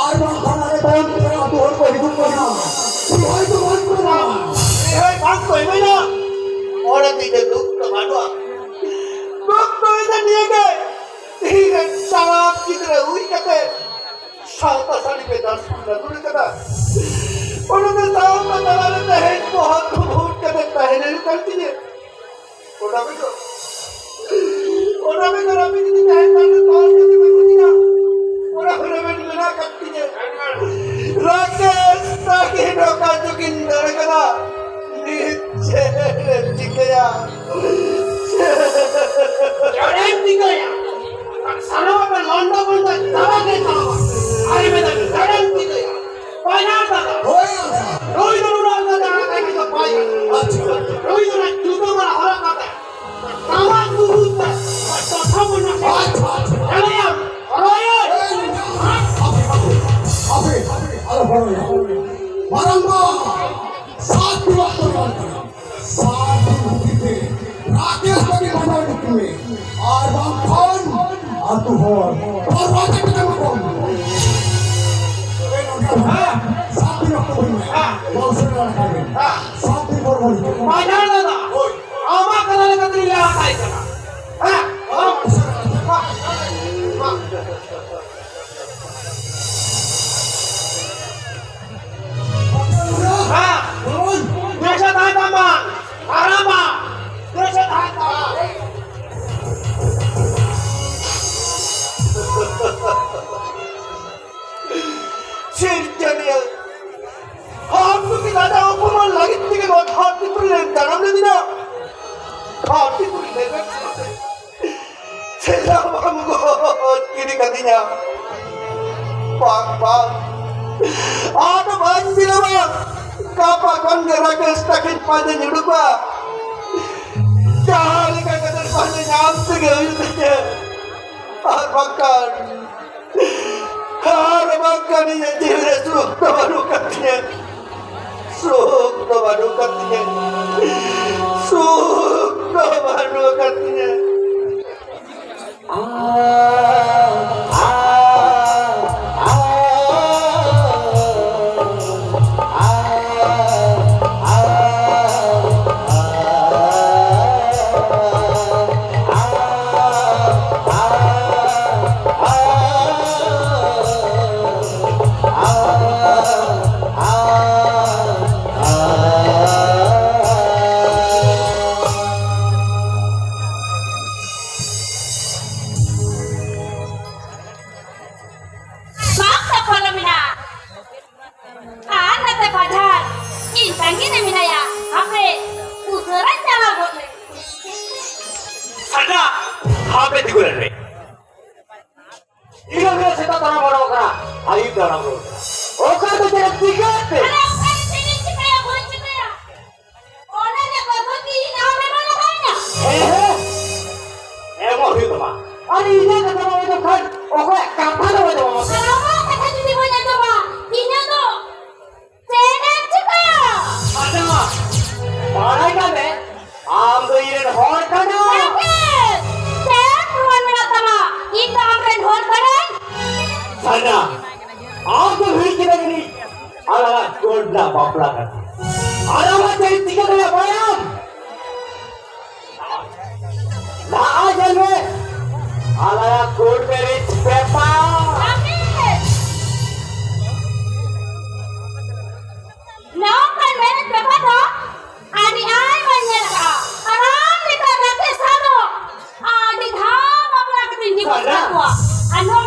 ᱟᱨ ᱵᱟᱝᱠᱷᱟᱱ ᱟᱞᱮ ᱛᱟᱭᱚᱢ ᱛᱮ ᱟᱹᱛᱩ ᱦᱚᱲ ᱠᱚ ᱦᱤᱡᱩᱜ ᱠᱟᱱᱟ᱾ ᱥᱚᱦᱟᱭ ᱫᱚ ᱵᱟᱝ ᱠᱚ ᱮᱢᱟ᱾ ᱥᱚᱦᱟᱭ ᱵᱟᱝ ᱠᱚ ᱮᱢᱟ᱾ ᱚᱸᱰᱮ ᱫᱚ ᱤᱧᱟᱹᱜ ᱫᱩᱠ ᱫᱚ ᱵᱟᱹᱱᱩᱜᱼᱟ᱾ ᱫᱩᱠ ᱫᱚ ᱤᱧ ᱫᱚ ᱱᱤᱭᱟᱹ ᱜᱮ᱾ ᱤᱧ ᱨᱮᱱ ᱥᱟᱱᱟᱢ ᱜᱤᱫᱽᱨᱟᱹ ᱦᱩᱭ ᱠᱟᱛᱮ ᱥᱟᱶᱛᱟ ᱥᱟᱹᱲᱤ ᱯᱮ ᱫᱟᱱ ᱥᱩᱨ ᱞᱟᱹᱜᱩ ᱠᱟᱫᱟ᱾ ᱚᱱᱟ ᱫᱚ ᱥᱟᱶᱛᱟ ᱛᱟᱞᱟ ᱨᱮ ᱛᱮᱦᱮᱧ ᱵᱚᱦᱚᱜ ᱠᱚ ᱵᱷᱩᱴ ᱠᱟᱛᱮ ᱛᱟᱦᱮᱸ ᱦᱩᱭᱩᱜ ᱠᱟᱱ ᱛᱤᱧᱟᱹ᱾ ᱚᱱᱟ ᱵᱮᱜᱚᱨ, ᱚᱱᱟ ᱵᱮᱜᱚᱨ ᱟᱯᱮ ᱡᱩᱫᱤ ᱛᱟᱦᱮᱸ ᱠᱷᱟᱱ ᱫᱚ ᱛᱚᱞ ᱠᱟᱛᱮ ᱯᱮ ᱜᱩᱡᱩᱜᱼᱟ᱾ ᱚᱱᱟ ᱠᱚᱨᱮ ᱵᱮᱱ ᱢᱮᱱᱟᱜ ᱠᱟᱫ ᱛᱤᱧᱟᱹ᱾ ᱨᱟᱠᱮᱥ ᱛᱟᱠᱤᱱ ᱚᱠᱟ ᱪᱚᱠᱤᱱ ᱫᱟᱹᱲ ᱠᱟᱫᱟ᱾ ᱱᱤᱛ ᱪᱮᱫ ᱮᱢ ᱪᱤᱠᱟᱹᱭᱟ? ᱪᱮᱫ ᱮᱢ ᱪᱤᱠᱟᱹᱭᱟ? ᱥᱟᱱᱟᱢᱟᱜ ᱞᱚᱱᱰᱚ ᱵᱚᱱᱰᱚ ᱪᱟᱵᱟ ᱜᱮ ᱛᱟᱢᱟ᱾ ᱟᱨ ᱢᱮᱱᱟ, ᱪᱮᱫ ᱮᱢ ᱪᱤᱠᱟᱹᱭᱟ? ᱯᱟᱭᱱᱟ ᱫᱟᱫᱟ᱾ ᱦᱳᱭ ᱫᱟᱫᱟ᱾ ᱱᱩᱭ ᱫᱚ ᱱᱩᱱᱟᱹᱜ ᱫᱟᱫᱟ ᱟᱠᱟᱱ ᱫᱚ ᱯᱟᱭᱱᱟ᱾ ᱟᱪᱪᱷᱟ᱾ ᱱᱩᱭ ᱫᱚ ᱱᱟᱜ ᱡᱩᱛᱟᱹ ᱢᱟᱞᱟ ᱦᱚᱨᱚᱜ ᱠᱟᱛᱮ ᱴᱟᱢᱟᱠ ᱨᱩ ᱨᱩ ᱛᱮ ᱴᱚᱴᱷᱟ ᱵᱚᱱ ᱱᱟᱥᱮ ᱪᱟᱞᱟᱭᱟ᱾ ᱦᱚᱨᱚᱭᱟ᱾ ᱦᱟᱯᱮ, ᱦᱟᱯᱮ, ᱦᱟᱯᱮ, ᱟᱞᱚ ᱦᱚᱨᱚᱭᱟ᱾ ᱢᱟᱨᱟᱝᱵᱟ, ᱥᱟᱛ ᱫᱤᱱ ᱚᱠᱛᱚ ᱮᱢᱟᱢ ᱠᱟᱱᱟ᱾ ᱥᱟᱛ ᱫᱤᱱ ᱵᱷᱤᱛᱤᱨ ᱛᱮ ᱨᱟᱠᱮᱥ ᱞᱟᱹᱜᱤᱫ ᱵᱟᱡᱟᱣ ᱦᱤᱡᱩᱜ ᱢᱮ᱾ ᱟᱨ ᱵᱟᱝᱠᱷᱟᱱ ᱟᱹᱛᱩ ᱦᱚᱲ ᱯᱟᱹᱣᱨᱟᱹ ᱠᱟᱛᱮ ᱠᱚ ᱠᱚᱢ᱾ ᱮ ᱱᱚᱝᱠᱟ ᱵᱷᱟᱵᱽ᱾ ᱦᱮᱸ᱾ ᱥᱟᱛ ᱫᱤᱱ ᱚᱠᱛᱚ ᱵᱟᱹᱧ ᱮᱢᱟ᱾ ᱦᱮᱸ᱾ ᱵᱚᱝᱥᱚ ᱨᱮ ᱨᱟᱠᱟᱵ ᱮᱱ᱾ ᱦᱮᱸ᱾ ᱥᱟᱛ ᱫᱤᱱ ᱯᱚᱨ ᱵᱚᱱ ᱦᱤᱡᱩᱜᱼᱟ᱾ ᱵᱟᱡᱟᱨ ᱫᱟᱫᱟ᱾ ᱦᱳᱭ᱾ ᱟᱢᱟᱜ ᱠᱟᱛᱷᱟ ᱞᱮᱠᱟᱛᱮ ᱞᱟᱹᱭ ᱟᱠᱟᱭ ᱠᱟᱱᱟ᱾ ᱦᱮᱸ᱾ ᱦᱮᱸ᱾ ᱦᱮᱸ᱾ ᱵᱮᱥᱮ ᱛᱟᱦᱮᱱ ᱛᱟᱢᱟ᱾ ᱟᱨᱟᱢᱟ᱾ ᱵᱮᱥᱮ ᱛᱟᱦᱮᱱ ᱛᱟᱢᱟ᱾ ᱥᱤᱨᱡᱚᱱᱤᱭᱟᱹ, ᱟᱢ ᱫᱚ ᱠᱤ ᱞᱟᱡᱟᱣ ᱚᱯᱚᱢᱟᱱ ᱞᱟᱹᱜᱤᱫ ᱛᱮᱜᱮ ᱱᱚᱣᱟ ᱫᱷᱟᱹᱨᱛᱤ ᱯᱩᱨᱤ ᱨᱮᱢ ᱡᱟᱱᱟᱢ ᱞᱮᱫᱤᱧᱟ? ᱫᱷᱟᱹᱨᱛᱤ ᱯᱩᱨᱤ ᱞᱮᱵᱮᱫ ᱠᱟᱛᱮ ᱥᱮᱸᱫᱽᱨᱟ ᱵᱟᱢ ᱜᱚᱡ ᱜᱤᱰᱤ ᱠᱟᱫᱤᱧᱟ? ᱵᱟᱝ, ᱵᱟᱝ, ᱟᱫᱚ ᱵᱟᱹᱧ ᱵᱤᱞᱚᱢᱟ᱾ ᱜᱟᱯᱟ ᱠᱷᱚᱱ ᱜᱮ ᱨᱟᱠᱮᱥ ᱛᱟᱹᱠᱤᱱ ᱯᱟᱸᱡᱟᱧ ᱩᱰᱩᱠᱟ᱾ ᱡᱟᱦᱟᱸ ᱞᱮᱠᱟ ᱠᱟᱛᱮ ᱯᱟᱸᱡᱟ ᱧᱟᱢ ᱛᱮᱜᱮ ᱦᱩᱭᱩᱜ ᱛᱤᱧᱟ᱾ ᱟᱨ ᱵᱟᱝᱠᱷᱟᱱ, ᱟᱨ ᱵᱟᱝᱠᱷᱟᱱ ᱤᱧᱟᱹᱜ ᱡᱤᱣᱤ ᱨᱮ ᱥᱩᱠ ᱫᱚ ᱵᱟᱹᱱᱩᱜ ᱟᱠᱟᱫ ᱛᱤᱧᱟᱹ᱾ ᱥᱩᱠ ᱫᱚ ᱵᱟᱹᱱᱩᱜ ᱟᱠᱟᱫ ᱛᱤᱧᱟᱹ᱾ ᱥᱩᱠ ᱫᱚ ᱵᱟᱹᱱᱩᱜ ᱟᱠᱟᱫ ᱛᱤᱧᱟᱹ᱾ ᱵᱟᱝ ᱥᱟᱯᱷᱟ ᱢᱮᱱᱟᱜᱼᱟ᱾ ᱟᱨ ᱱᱟᱛᱮ ᱵᱟᱡᱟᱨ, ᱤᱧ ᱛᱟᱺᱜᱤ ᱨᱮ ᱢᱮᱱᱟᱭᱟ᱾ ᱦᱟᱯᱮ, ᱩᱥᱟᱹᱨᱟᱧ ᱪᱟᱞᱟᱣ ᱜᱚᱫ ᱞᱮᱱ᱾ ᱥᱟᱡᱟ, ᱦᱟᱯᱮ ᱛᱤᱸᱜᱩ ᱞᱮᱱ ᱢᱮ᱾ ᱤᱱᱟᱹ ᱜᱮ ᱥᱮᱛᱟᱜ ᱛᱟᱲᱟᱢ ᱚᱰᱚᱠ ᱠᱟᱱᱟ, ᱟᱹᱭᱩᱵ ᱛᱟᱲᱟᱢ ᱨᱩᱣᱟᱹᱲ ᱠᱟᱱᱟ᱾ ᱚᱠᱟ ᱛᱮ ᱪᱮᱫ ᱪᱤᱠᱟᱹᱛᱮ? ᱟᱨᱮ, ᱚᱠᱟ ᱨᱮ ᱪᱮᱫ ᱤᱧ ᱪᱤᱠᱟᱹᱭᱟ, ᱵᱟᱹᱧ ᱪᱤᱠᱟᱹᱭᱟ᱾ ᱚᱱᱟ ᱡᱟᱭᱜᱟ ᱫᱚ ᱠᱤ ᱤᱧ ᱟᱢ ᱮᱢ ᱞᱟᱜᱟᱣᱤᱧᱟ? ᱦᱮᱸ, ᱦᱮᱸ᱾ ᱮᱢᱚᱜ ᱦᱩᱭᱩᱜ ᱛᱟᱢᱟ᱾ ᱟᱨ ᱤᱧᱟᱹᱜ ᱠᱟᱛᱷᱟ ᱵᱟᱢ ᱟᱸᱡᱚᱢ ᱠᱷᱟᱱ ᱚᱠᱚᱭᱟᱜ ᱠᱟᱛᱷᱟ ᱫᱚᱢ ᱟᱸᱡᱚᱢᱟ? ᱟᱨ ᱟᱢᱟᱜ ᱠᱟᱛᱷᱟ ᱡᱩᱫᱤ ᱵᱟᱹᱧ ᱟᱸᱡᱚᱢᱟ, ᱤᱧᱟᱹᱜ ᱫᱚ ᱪᱮᱫ ᱮᱢ ᱪᱤᱠᱟᱹᱭᱟ? ᱟᱸᱡᱚᱢᱟ᱾ ᱵᱟᱲᱟᱭ ᱠᱟᱜ ᱢᱮ, ᱟᱢ ᱫᱚ ᱤᱧ ᱨᱮᱱ ᱦᱚᱲ ᱠᱟᱱᱟᱢ᱾ ᱨᱟᱠᱮᱥ, ᱪᱮᱫ ᱯᱨᱚᱢᱟᱱ ᱢᱮᱱᱟᱜ ᱛᱟᱢᱟ? ᱛᱟᱠᱚᱣᱟ᱾ ᱟᱨ ᱱᱚᱣᱟ